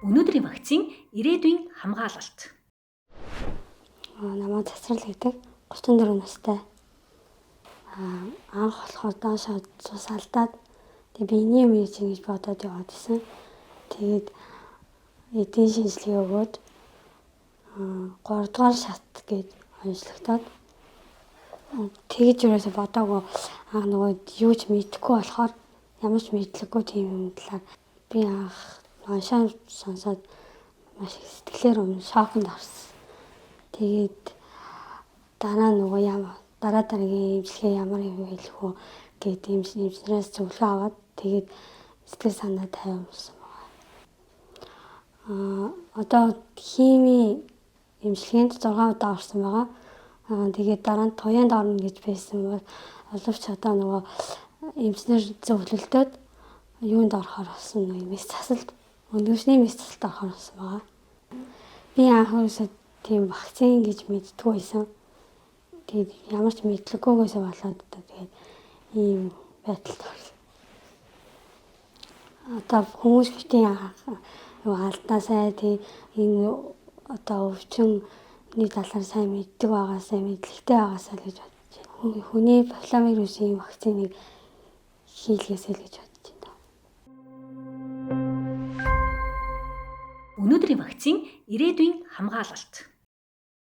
Өнөөдрийн вакцин ирээдүйн хамгаалалт. Намайг Цацрал гэдэг 34 настай. Анх болохоор доошоо цус алдаад тэгээ би энэ юм хийж гэж бодоод яваад исэн. Тэгээд эдийн шинжилгээ өгөөд 3 дугаар шат гэж онцлогдоод тэгж юусоо бодоогүй, анх нөгөө юу ч мэдэхгүй болохоор ямар ч мэдлэггүй тийм юм талаар би анх уншаа сонсоод маш их сэтгэлээр өмнө шоконд орсон. Тэгээд дараа нөгөө дараа дараагийн эмчилгээ ямар юм хийх вэ гэдэг эмчнэрээс зөвлөгөө аваад тэгээд сэтгэл санаа тавиамсан байгаа. Одоо химийн эмчилгээнд 6 удаа орсон байгаа. Тэгээд дараа нь туяанд орно гэж байсан бол оловч одоо нөгөө эмчнэр зөвлөлтөд юунд орохоор болсон нэг мэс засалт, өндөгчний мэс засалт орохоор болсон байгаа. Би анх ерөөсөө тийм вакцин гэж мэддэггүй байсан. Тэгээд ямар ч мэдлэггүйгээсээ болоод одоо тэгээд ийм байдалд орсон. Одоо хүмүүс битгий юу алдаасай, тий, энэ одоо өвчнөний талаар сайн мэддэг байгаасай, мэдлэгтэй байгаасай л гэж бодож байна. Хүний папилломавирусын вакциныг хийлгээсэй л гэж бодож байна. Өнөөдрийн вакцин ирээдүйн хамгаалалт.